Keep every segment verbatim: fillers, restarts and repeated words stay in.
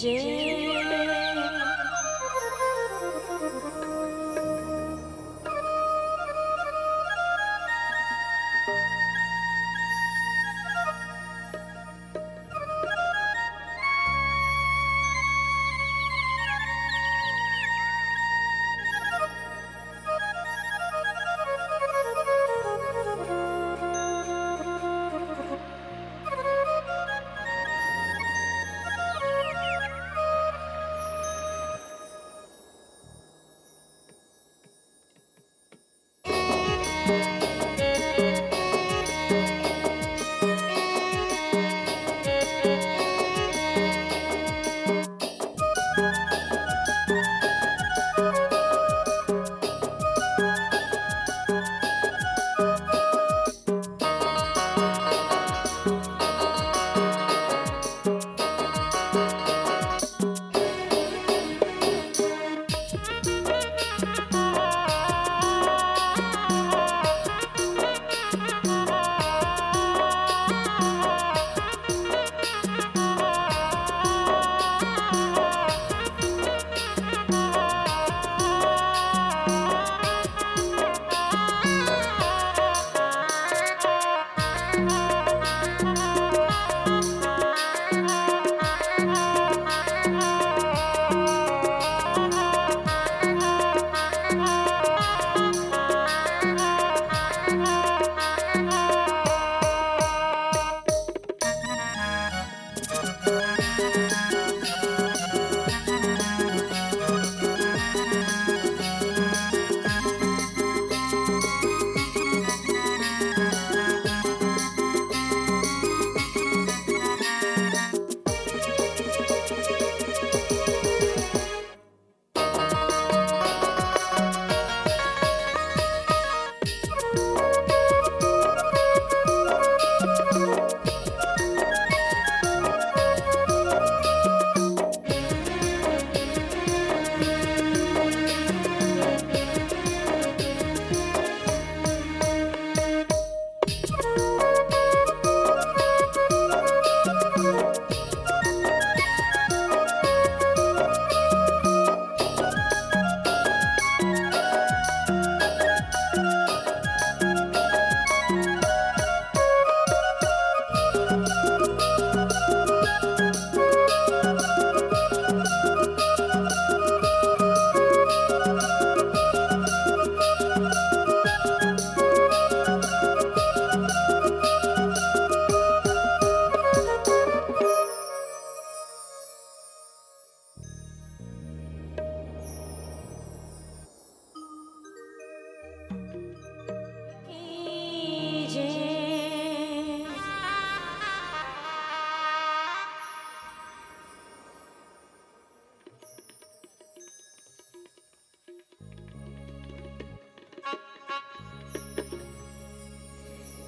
जय।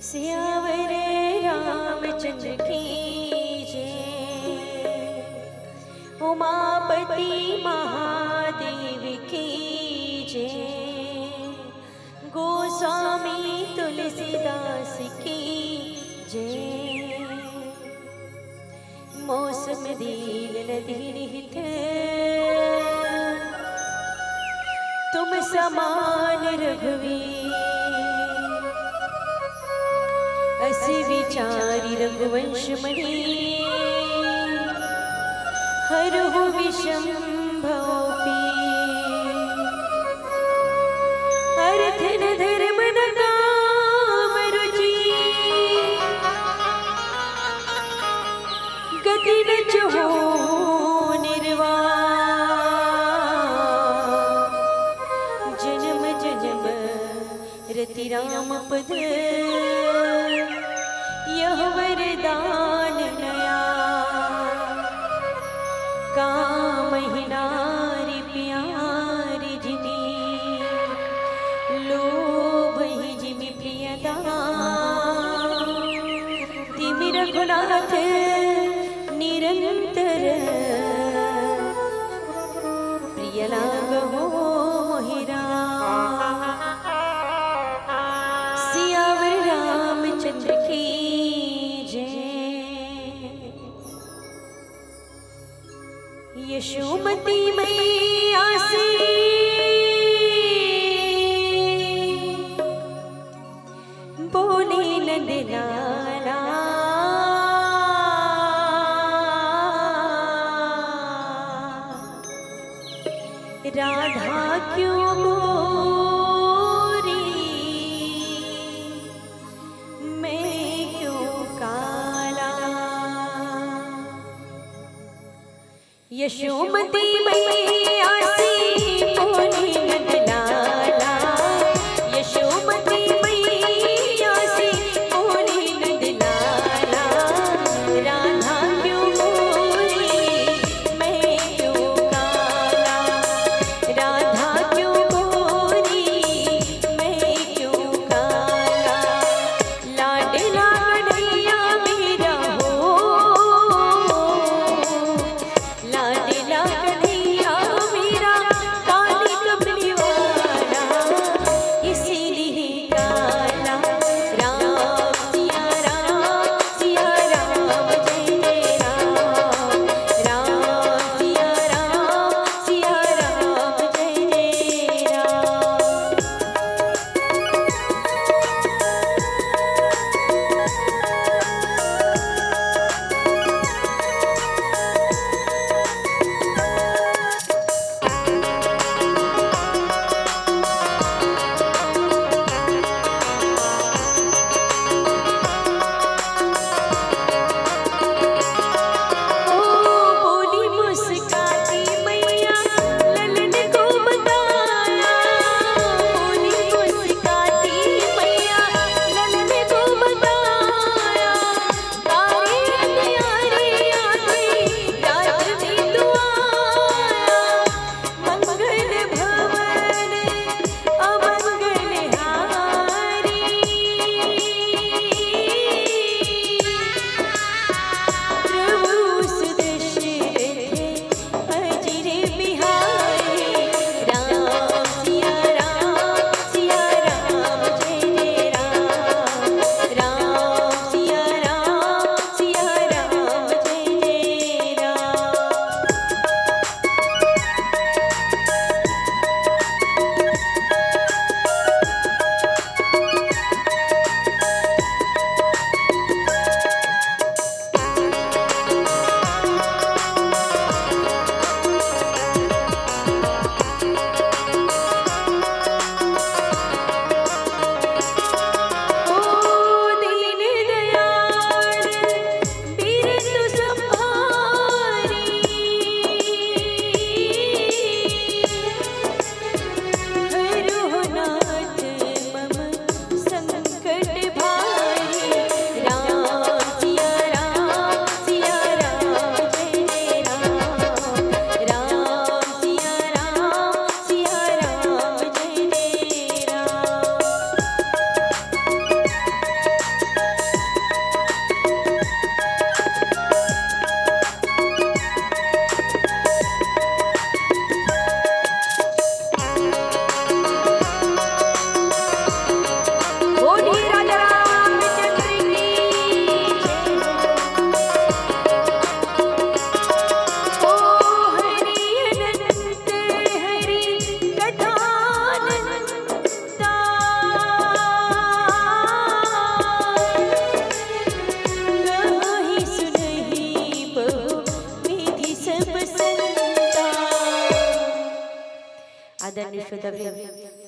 सियावर रामचंद्र की जय, उमापति महादेव की जय, गोस्वामी तुलसीदास की जय। मौसम दीन न दीन हित, तुम समान रघुवीर। अस विचारी रघुवंश मणि, हरहु विषम भव पीर। अर्थ न धर्म न काम रुचि, गति न चहो निर्वाह। जन्म जन्म रति राम पद, यह वरदान नया। कामहि नारि प्यारि जिमि, लोभहि जिमि प्रिय दान। तिमि रघुनाथ निरंतर, प्रिय लागहु मोहि राम। सियावर रामचंद्र की जय। यशोमती मैया से बोले नंद लाला, राधा क्यों गोरी, मैं क्यों काला। यशोमती मैया से बोले नंद लाला, यशोमती मैया से बोले नंद लाला, राधा क्यों गोरी, मैं क्यों काला, राधा क्यों गोरी, मैं क्यों काला। लाडला कन्हैया मेरा हो, लाडला कन्हैया मेरा, काली कमली वाला, इसीलिए काला। राम सिया राम, सिया राम जय जय राम, राम सिया राम, सिया राम जय जय राम। ओ बोली मुस्काती मैया, ललन को बताया। बोली मुस्काती मैया, ललन को बताया। काले अंधियारे आधी रात में तू आया। मंगल भवन अमंगल हारी। प्रभु सुदशरथ अजिर बिहारी। राम सिया राम, सिया राम जय जय राम। राम सिया राम, सिया राम जय जय राम। ओ दीन दयाल बिरतु संभारी। हरो नाथ मम संकट भारी। राम सिया राम, सिया राम जय जय राम। राम सिया राम, सिया राम जय जय राम। बोलिए राजा रामचंद्र की जय। ओ हरि अनंत हरि कथानंता, गाहि सुनहि बहु विधि सब संता। आदरणीय श्रोता वृंद,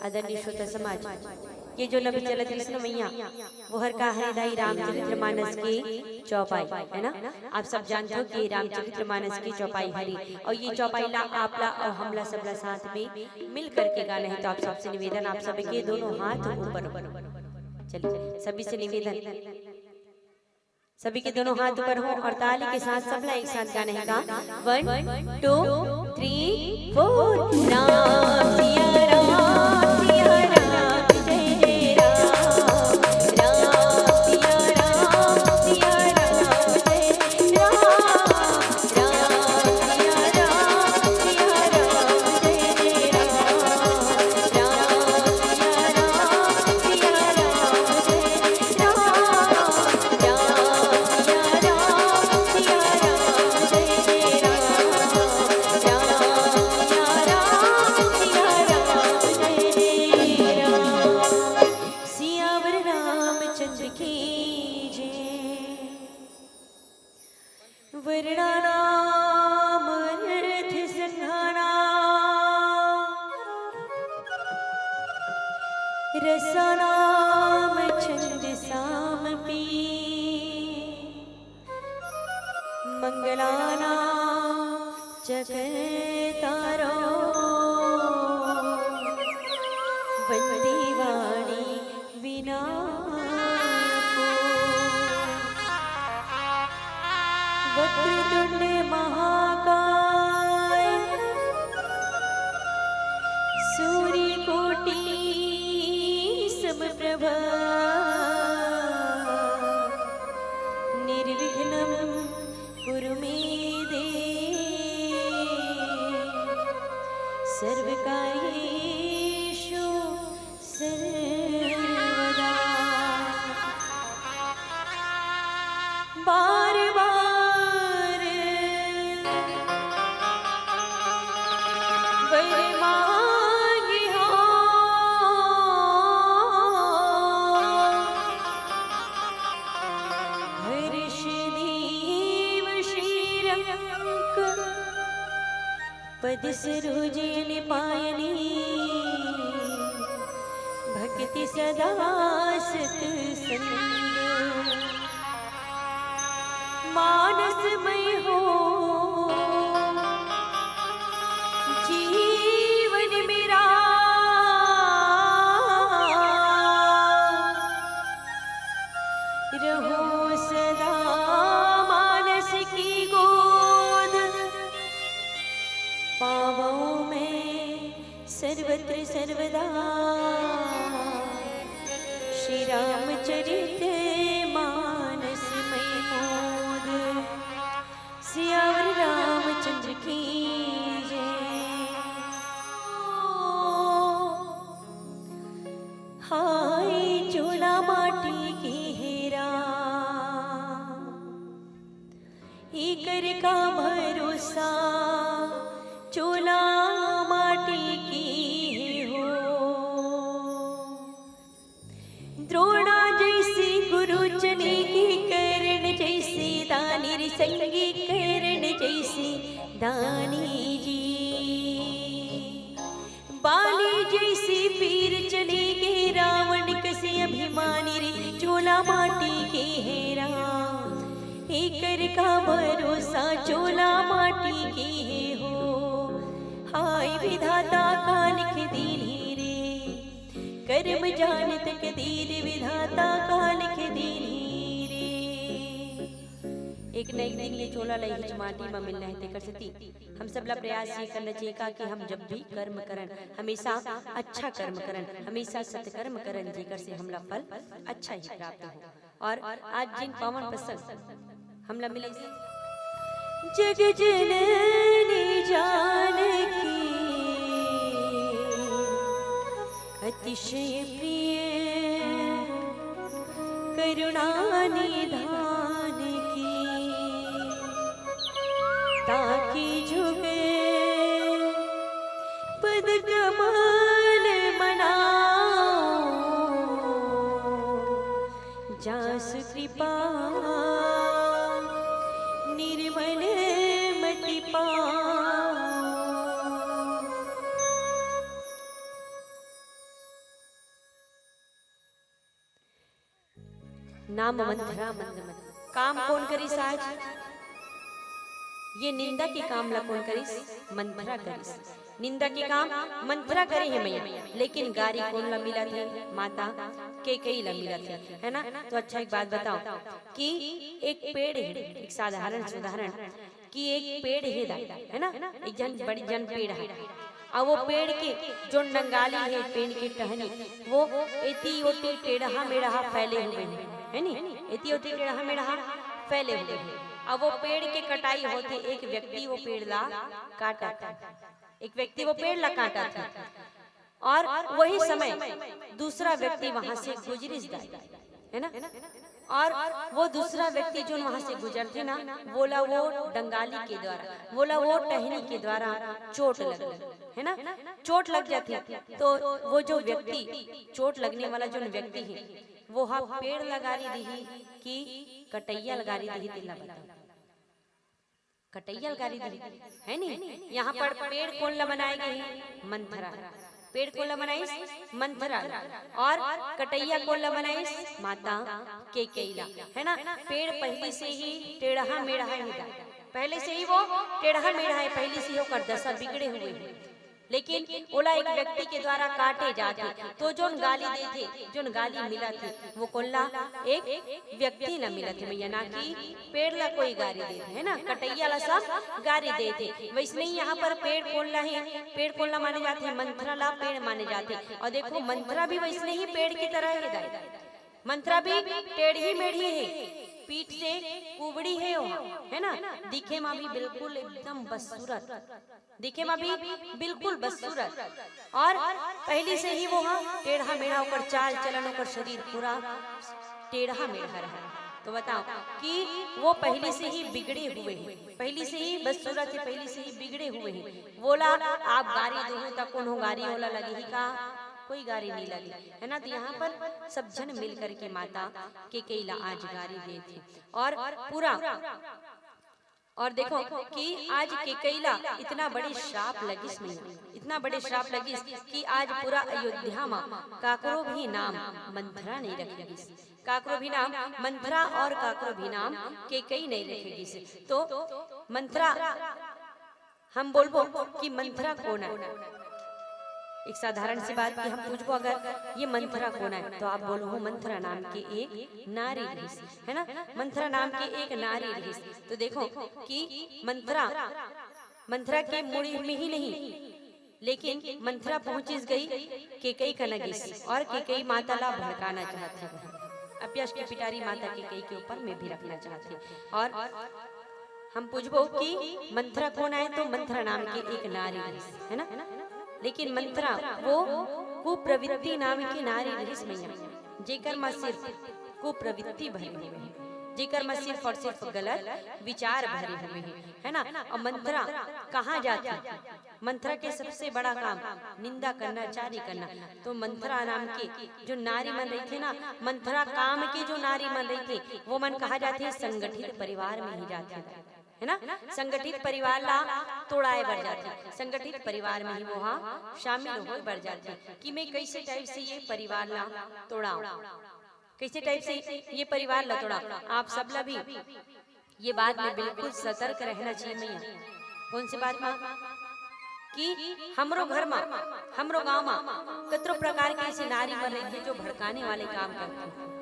आदरणीय श्रोता समाज, ये जो नबी चलत कृष्ण मैया, वो हर का है दाई रामचरित्र मानस के चौपाई, है ना? आप सब जानते हो कि रामचरित्र मानस के चौपाई हरी, और ये चौपाई ला आप ला और हमला सबला साथ में मिल करके गाना है। तो आप सबसे निवेदन, आप सभी के दोनों हाथ ऊपर हो। चलिए, सभी से निवेदन, सभी के दोनों हाथ ऊपर हो और ताली के साथ सबला एक साथ गाने का। One, two, three, four। Ram Siya Ram, Siya Ram जय जय राम। राम सिया राम, सिया राम जय जय राम। राम सिया राम, सिया राम जय जय राम। रसनाम छंद सामपी मंगलाना चकतारो वंदे वाणी विनायको। वक्रतुंड महाकाय सूर्यकोटि समप्रभा निर्विघ्नं कुरु मे देव सर्वकार्येषु सर्वदा। बार बार वर मांगे हो हर्ष देव श्रीरंग पद सरोज पायनी भक्ति सदा सत्संग मानस में हो जीवन मेरा रहो सदा मानस की गोद पावो मैं सर्वत्र सर्वदा श्री रामचरित मानस में मोद। सियावर रामचंद्र की जय। हाय चोला माटी के हेरा एकर का भरोसा चोला माटी के हो। द्रोणा जैसी गुरु चले के कर्ण जैसी दानी रे संगी कर्ण जैसी दानी जी। बाली जैसी पीर चले के रावण कसे अभिमानी रे चोला माटी के हेरा एकर का भरोसा चोला माटी के हो। हाय विधाता का लिख दीनी रे कर्म जान तकदीर विधाता का लिख दीनी रे। एक न एक दिन ये चोला लई हिच माटी म मिलना है, तेकर सेती हम सब ला प्रयास ये करना चाहिए का कि हम जब भी कर्म करन, हमेशा अच्छा कर्म करन, हमेशा सत्कर्म करन, जेकर से हमला फल अच्छा ही प्राप्त हो। और आज जिन पावन प्रसंग हमला मिले, जग जननी जानकी अतिशय प्रिय करुणा निधान की, ताकी जुग पद कमल मनाओ, जासु कृपा निर्मल मति पाओ। नाम मंथरा मंद मति। काम कोन करिस आज? ये निंदा के काम ला कोन करिस? मंथरा करिस। निंदा के काम मंथरा करे हे मैया, लेकिन गारी कोन ला मिलत हे? माता कैकेयी ला मिलत हे, है ना? तो अच्छा एक बात बताओ कि एक पेड़ हे, एक साधारण सुधारण कि एक पेड़ हे दा, है ना, एक जन बड़ी जन पेड़ हे, अउ वो पेड़ के जोन डंगाली हे, पेड़ के टहनी, वो एती ओती टेढ़ा मेढ़ा फैले हुए हे, है नी? एती ओती टेढ़ा मेढ़ा फैले हुए हे। अब वो पेड़ के कटाई होथे, एक व्यक्ति वो पेड़ ला काटत हे, एक व्यक्ति वो पेड़ ला काटत हे। और वही समय दूसरा व्यक्ति वहां से गुजरिस दाई, है ना? और वो दूसरा व्यक्ति जो वहां से गुजरथे ना, वोला वो डंगाली के द्वारा, वोला वो टहनी के द्वारा चोट लग, है ना, चोट लग जाथे। तो वो जो व्यक्ति, चोट लगने वाला जो व्यक्ति हे, वो हा पेड़ ला गारी दिही कि कटैया ला गारी दिही, तेला बताओ। कटैया ला गारी दिही, है नी? यहाँ पर पेड़ कोन ला बनाए गे हे? मंथरा। पेड़ कोन ला बनाइस? मंथरा ला। और कटइया कोन ला बनाइस? माता केकई ला, है ना? पेड़ पहली से ही टेढ़ा मेढ़ा हे गा, पहले से ही वो टेढ़ा मेढ़ा हे, पहली से ही ओकर दशा बिगड़े हुए हे। लेकिन ओला एक व्यक्ति के द्वारा काटे जाथे, तो जोन गाली देथे, जोन गाली मिलथे, वो कोन ला? एक व्यक्ति ला मिलथे भैया, ना कि पेड़ ला कोई गारी देथे, है ना? कटइया ला सब गारी देथे। वैसने ही यहाँ पर पेड़ कोन ला हे? पेड़ कोन ला माने जाथे? मंथरा ला पेड़ माने जाथे। और देखो, मंथरा भी वैसने ही पेड़ की तरह हे दाई, मंथरा भी टेढ़ी मेढ़ी हे, पीठ से कुबड़ी हे वो, है ना? दिखे मा भी बिल्कुल एकदम बदसूरत, दिखे मा भी बिल्कुल बदसूरत। और पहली से ही वो हा टेढ़ा मेढ़ा, ओकर चाल चलन, ओकर शरीर पूरा टेढ़ा मेढ़ा रहा। तो बताओ कि वो पहली से ही बिगड़े हुए हे, पहली से ही बदसूरत हे, पहली से ही बिगड़े हुए हे। वोला आप गारी दुहू त कोनो गारी ओला लगही का? कोई गारी नहीं लगी, है ना? तो यहाँ पर सब झन मिल करके माता केकई ला आज गारी देथे। और पूरा, और देखो कि आज केकई ला इतना बड़े श्राप लगिस नहीं, इतना बड़े श्राप लगिस कि आज पूरा अयोध्या मा काकरो भी नाम मंथरा नहीं रखे गिस, काकरो भी नाम मंथरा और काकरो भी नाम केकई नहीं रखे गिस। तो मंथरा, हम बोलबो कि मंथरा कोन आय? एक साधारण सी बात कि हम पूछबो अगर, "ये मंथरा कोन आय?" तो आप बोलहू, "मंथरा नाम के एक नारी रहिस," है ना? मंथरा नाम के एक नारी रहिस। तो देखो कि मंथरा, मंथरा के मुड़ी में ही नहीं, लेकिन मंथरा पहुंचिस गई केकई कना गिस और केकई माता ला भड़काना चाहत हे, अपयश के पिटारी माता केकई के ऊपर में भी रखना चाहत हे। और हम पूछबो कि मंथरा कोन आय, तो मंथरा नाम के एक नारी रहिस, है ना? लेकिन मंथरा वो कुप्रवृत्ति नाम की नारी रहिस मैया, जेकर मा सिर्फ कुप्रवृत्ति भरे हुए हे, जेकर मा सिर्फ और सिर्फ गलत विचार भरे हुए हे, है ना? और मंथरा कहाँ जाथे? मंथरा के सबसे बड़ा काम निंदा करना, चारी करना। तो मंथरा नाम के जो नारी मन रहिथे ना, मंथरा काम के जो नारी मन रहिथे, वो मन कहा जाथे, संगठित परिवार में ही जाथे, है ना? संगठित परिवार ला तोड़ाए बर जाथे, संगठित परिवार में ही वो हा शामिल होए बर जाथे कि मैं कैसे टाइप से ये परिवार ला तोड़ाऊं, कैसे टाइप से ये परिवार ला तोड़ाऊं। आप सब ला भी ये बात में बिल्कुल सतर्क रहना चाहिए मैया। कौन सी बात मा? कि हमरो घर मा, हमरो गांव मा कतरो प्रकार के ऐसे नारी मन रहिथे जो भड़काने वाले काम करथे।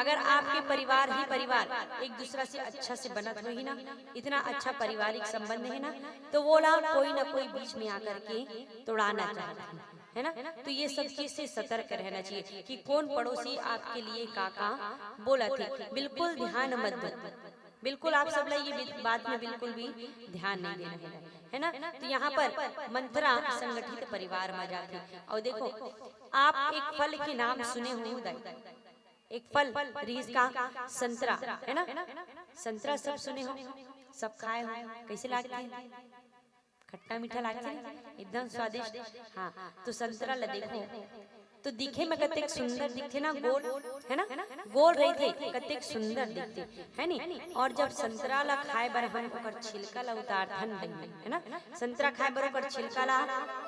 अगर आपके परिवार ही परिवार एक दूसरा से अच्छा से बनत होही ना, इतना अच्छा पारिवारिक संबंध हे ना, तो वोला कोई ना कोई बीच में आकर के तोड़ाना चाहत हे, है ना? तो ये सब चीज से सतर्क रहना चाहिए कि कौन पड़ोसी आपके लिए का का बोलत हे, बिल्कुल ध्यान मत दो। बिल्कुल आप सब ला ये बिल-, बात में बिल्कुल भी ध्यान नहीं देना हे, है ना? तो यहाँ पर मंथरा संगठित परिवार मा जाथे। और देखो, आप एक फल के नाम सुने हो दाई, एक फल रिहिस का? संतरा, है ना? संतरा सब सुने हो, सब खाए हो, कैसे लागथे? खट्टा मीठा लागथे ना? एकदम स्वादिष्ट। हाँ, तो संतरा ला देखो, तो दिखे में कतेक सुंदर दिखथे ना, गोल, है ना? गोल रहिथे, कतेक सुंदर दिखथे, है नी? और जब संतरा ला खाए बर हम ओकर छिलका ला उतारथन बहिनी, है ना? संतरा खाए बर ओकर छिलका ला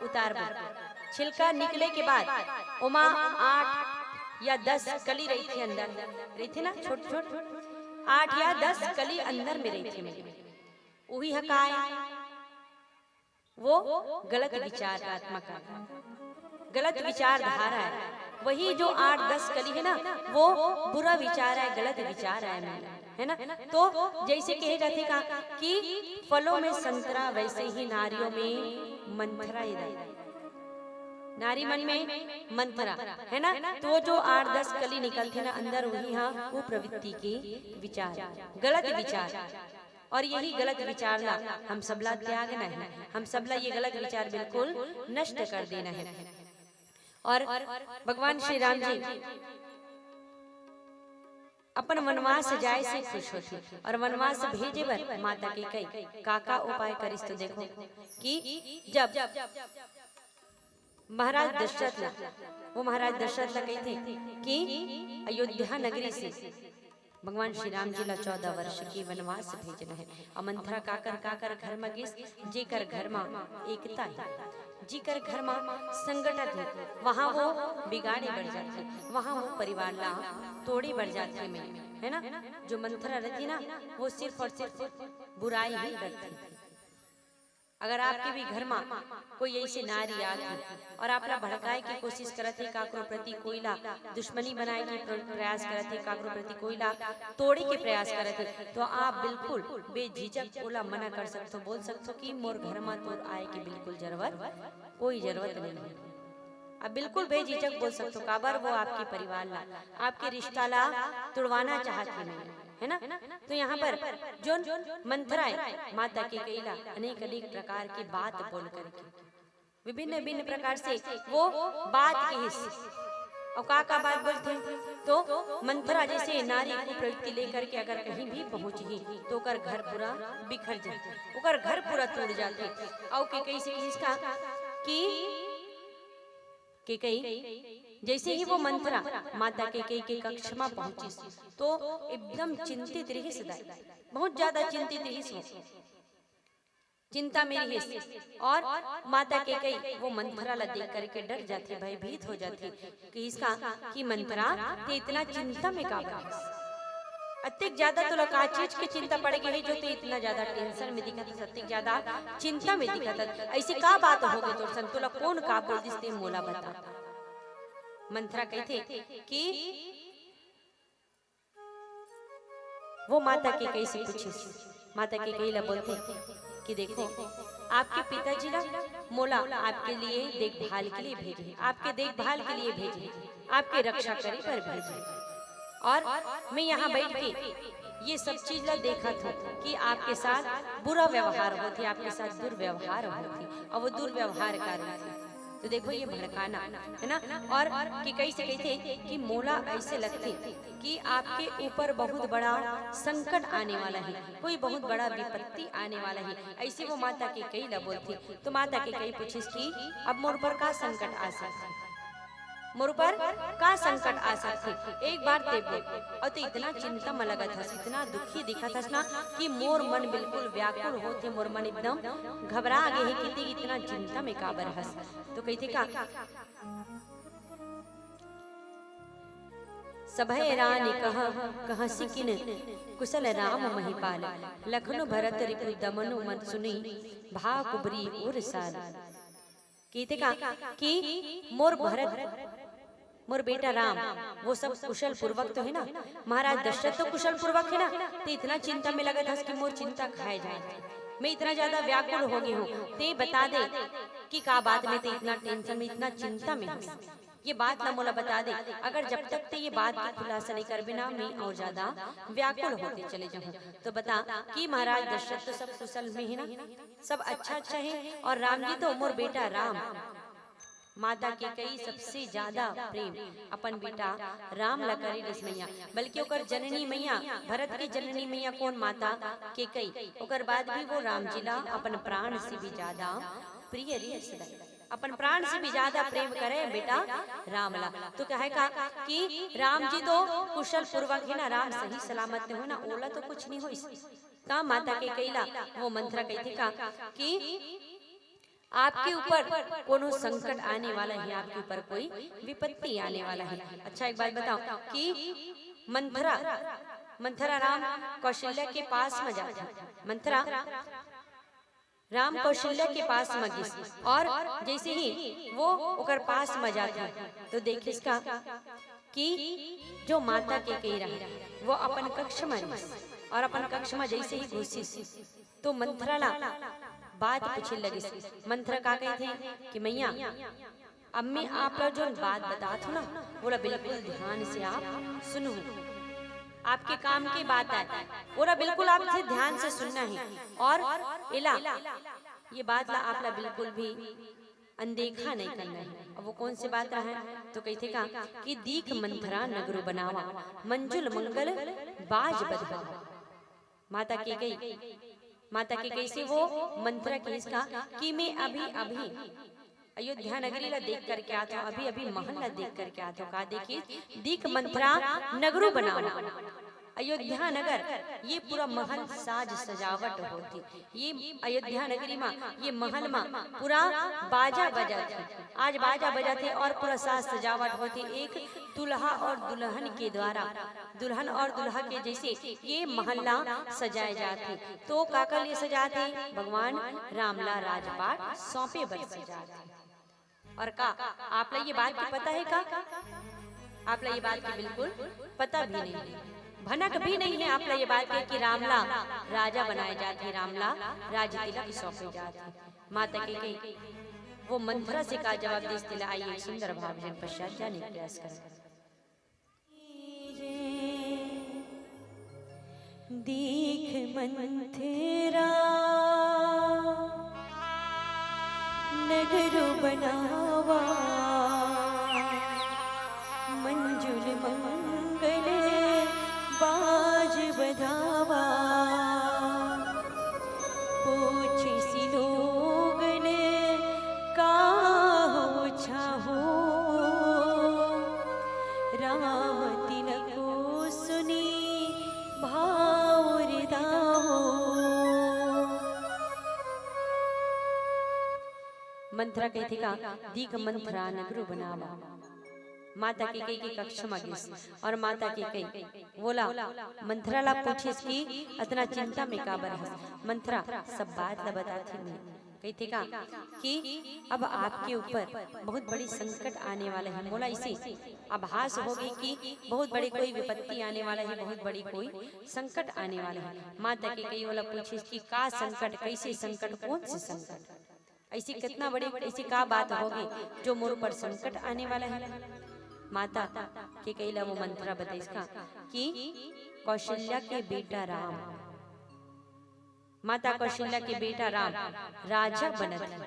उतारबो। छिलका निकले के बाद ओमा आठ या दस कली रहिथे अंदर, रहिथे ना छोट छोट, आठ या दस कली अंदर में रहिथे में। उही ह काय? वो गलत विचारात्मक आय, गलत विचारधारा आय। वही जो आठ दस कली हे ना, वो बुरा विचार आय, गलत विचार आय मन, है ना? तो जैसे कहे जाथे का कि फलों में संतरा, वैसे ही नारियों में मंथरा हे दाई। नारी मन में मंथरा, है ना? तो जो आठ दस कली निकलथे ना अंदर, वही हा कुप्रवृत्ति के विचार, गलत विचार। और यही गलत विचार ला हम सबला त्यागना हे, हम सबला ये गलत विचार बिल्कुल नष्ट कर देना हे। और भगवान श्री राम जी अपन वनवास जाए से खुश होथे और वनवास भेजे बर माता केकई का का उपाय करिस, तो देखो कि जब महाराज दशरथ ला, वो महाराज दशरथ ला कहिथे कि अयोध्या नगरी से भगवान श्री राम जी ला चौदह वर्ष के वनवास भेजना हे। अउ मंथरा काकर काकर घर म गिस, जेकर घर म एकता हे, जेकर घर म संगठन हे, वहाँ वो बिगाड़े बर जाथे, वहाँ वो परिवार ला तोड़े बर जाथे। मैं, है ना, जो मंथरा रहती ना, वो सिर्फ और सिर्फ बुराई ही करती। अगर आपके भी घर मा कोई ऐसे नारी आत हे और आपला भड़काए के कोशिश करत हे, काकरो प्रति कोई ला दुश्मनी बनाए के प्र-, प्रयास करत हे, काकरो प्रति कोई ला तोड़े के प्रयास करत हे, तो आप बिल्कुल बेझिझक ओला मना कर सकथो, बोल सकथो कि मोर घर मा तोर आए के बिल्कुल जरूरत, कोई जरूरत नहीं है। आप बिल्कुल बेझिझक बोल सकथो, काबर वो आपके परिवार ला, आपके रिश्ता ला तुड़वाना चाहत हे नहीं, है ना? तो यहाँ पर जोन मंथरा हे, माता कैकेयी ला अनेक अनेक प्रकार के बात बोल करके, विभिन्न विभिन्न प्रकार से वो बात किहिस। अउ का का बात बोलथे, तो मंथरा जैसे नारी कुप्रवृत्ति लेकर के अगर कहीं भी पहुंचही, तो ओकर घर पूरा बिखर जाथे, ओकर घर पूरा टूट जाथे। अउ कैकेयी से किहिस का कि कैकेयी, जैसे ही वो मंथरा माता कैकेयी के कक्ष मा पहुंचिस, तो एकदम चिंतित रहिस दाई, बहुत ज्यादा चिंतित रहिस वो, चिंता में रहिस। और माता कैकेयी वो मंथरा ला देख करके डर जाथे, भयभीत हो जाथे, किहिस का कि मंथरा, ते इतना चिंता में काबर हस? अतेक ज्यादा तोला का चीज के चिंता पड़ गे हे जो ते इतना ज्यादा tension में दिखत हस, अतेक ज्यादा चिंता में दिखत हस? ऐसे का बात हो गे तोर संग? तोला कौन का बोल दिस, ते मोला बता। मंथरा कहिथे कि वो माता कैकेयी से पूछिस, माता कैकेयी ला बोलथे कि देखो, आपके पिताजी ला मोला आपके लिए देखभाल के लिए भेजे, आपके देखभाल के लिए भेजे, आपके रक्षा करे बर भेजे, और मैं यहाँ बैठ के ये सब चीज ला देखत हूँ कि आपके साथ बुरा व्यवहार होथे, आपके साथ दुर्व्यवहार होथे, और वो दुर्व्यवहार का रहिथे। तो देखो, ये भड़काना, है ना? और कैकेयी से कहिथे कि मोला ऐसे लगथे कि आपके ऊपर बहुत बड़ा संकट आने वाला है, कोई बहुत बड़ा विपत्ति आने वाला है। ऐसे वो माता कैकेयी ला बोलथे। तो माता कैकेयी पूछिस कि अब मोर ऊपर का संकट आ सकथे, मोर ऊपर का संकट आ सकथे, एक बार ते बोल। अउ ते इतना चिंता में लगत हस, इतना दुखी दिखत हस ना कि मोर मन बिल्कुल व्याकुल होथे, मोर मन एकदम घबरा गे हे कि ते इतना चिंता में काबर हस। तो कहिथे का, सभय रानी कह, कहसि किन कुशल राम महिपाल, लखनु भरत रिपु दमनु मत सुनी, भा कुबरी उर साल। कहिथे का कि मोर भरत, मोर बेटा राम, वो सब कुशल पूर्वक तो है ना, महाराज दशरथ तो कुशल पूर्वक है ना, ते इतना चिंता में लगत हस कि मोर चिंता खाए जाए, मैं इतना ज्यादा व्याकुल हो गई हूँ। ते बता दे कि का बात में ते इतना tension में, इतना चिंता में हस, ये बात ला मोला बता दे। अगर जब तक ते ये बात के खुलासा नहीं करबे ना, मैं और ज्यादा व्याकुल होते चले जाऊँ। तो बता कि महाराज दशरथ तो सब कुशल में है ना, सब अच्छा अच्छा है, और राम जी तो मोर बेटा राम। माता कैकेयी सबसे ज्यादा प्रेम अपन बेटा राम ला करे रिहिस मैया, बल्कि ओकर जननी मैया, भरत के जननी मैया कौन? माता कैकेयी। ओकर बाद भी वो राम जी ला अपन प्राण से भी ज्यादा प्रिय रिहिस दाई, अपन प्राण से भी ज्यादा प्रेम करे बेटा राम ला। तो कहे का कि राम जी तो कुशल पूर्वक है ना, राम सही सलामत में हो ना, ओला तो कुछ नहीं होइस। त माता कैकेयी ला वो मंथरा कहिथे का कि आपके ऊपर कोनो संकट आने वाला है, आपके ऊपर कोई विपत्ति आने वाला है। अच्छा, एक बात बताओ कि मंथरा, मंथरा राम कौशल्या के पास में जाथे। मंथरा राम कौशल्या के पास में गिस, और जैसे ही वो ओकर पास में जाथे, तो देखिस का कि जो माता कैकेयी रहे, वो अपन कक्ष में रहिस, और अपन कक्ष में जैसे ही घुसिस, तो मंथरा ला बात पूछे लगिस। मंथरा का कहिथे कि मैया, अब मैं आप ला जोन बात बतात हूँ ना, वोला बिल्कुल ध्यान से आप सुनहू। आपके काम की बात आए, वोला बिल्कुल आपसे ध्यान से सुनना है, और एला, ये बात ला आप ला बिल्कुल भी अनदेखा नहीं करना है। अब वो कौन सी बात रहा है? तो कहिथे का कि दीख मंथरा नगरु बनावा, मंजुल मंगल बाज बजवावा। माता कैकेयी, माता कैकेयी से वो मंथरा किहिस का कि मैं अभी अभी अयोध्या नगरी ला देख करके आत हूँ, अभी अभी महल ला देख करके आत हूँ। का देखिस? दीख मंथरा नगरु बनावा। अयोध्या नगर ये पूरा महल साज सजावट होथे। ये अयोध्या नगरी मा, ये महल मा पूरा बाजा बजाथे। आज बाजा बजाथे और पूरा साज सजावट होथे। एक दूल्हा और दुल्हन के द्वारा, दुल्हन और दूल्हा के जइसे ये महल ला सजाए जाथे। तो काकर लिए सजाथे? भगवान राम ला राजपाट सौंपे बर सजाथे। और का आप ला ये बात के पता हे का? आप ला ये बात के बिल्कुल पता भी नहीं हे, भनक भी नहीं हे आप ला ये बात के कि राम ला राजा बनाए जाथे, राम ला राज तिलक सौंपे जाथे। माता कैकई वो मंथरा से का जवाब दिस, तेला आइए एक सुंदर भाव भजन पश्चात जाने के प्रयास करें। देख मंथरा नगर बनावा, मंजुल मंगल बाज बधावा। पूछिस लोगन का हो छाहो, राम तिलको सुनी भाव रिदाहो। मंथरा कहिथे का, दीख मंथरा नगरो बनावा। माता कैकई के कक्ष म गिस और माता कैकई वोला, मंथरा ला पूछिस कि अतना चिंता में काबर हस। मंथरा सब बात ला बताथे। कहिथे का कि अब आपके ऊपर बहुत बड़ी संकट आने वाला हे। मोला इसे आभास हो गे कि बहुत बड़े कोई विपत्ति आने वाला हे, बहुत बड़ी कोई संकट आने वाला हे। माता कैकई वोला पूछिस कि का संकट, कइसे संकट, कौन से संकट? अइसे कितना बड़े, अइसे का बात हो गे जो मोर ऊपर संकट आने वाला हे? माता कैकई ला वो मंथरा बताइस का कि कौशल्या के बेटा राम, माता कौशल्या के बेटा राम राजा बनत हे,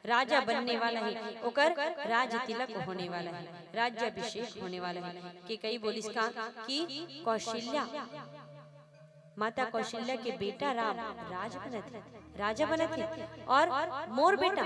राजा बनने वाला हे, ओकर राज तिलक होने वाला हे, राज्याभिषेक होने वाला हे। कैकई बोलिस का कि कौशल्या, माता कौशल्या के बेटा राम राज बनत हे, राजा बनत हे, और मोर बेटा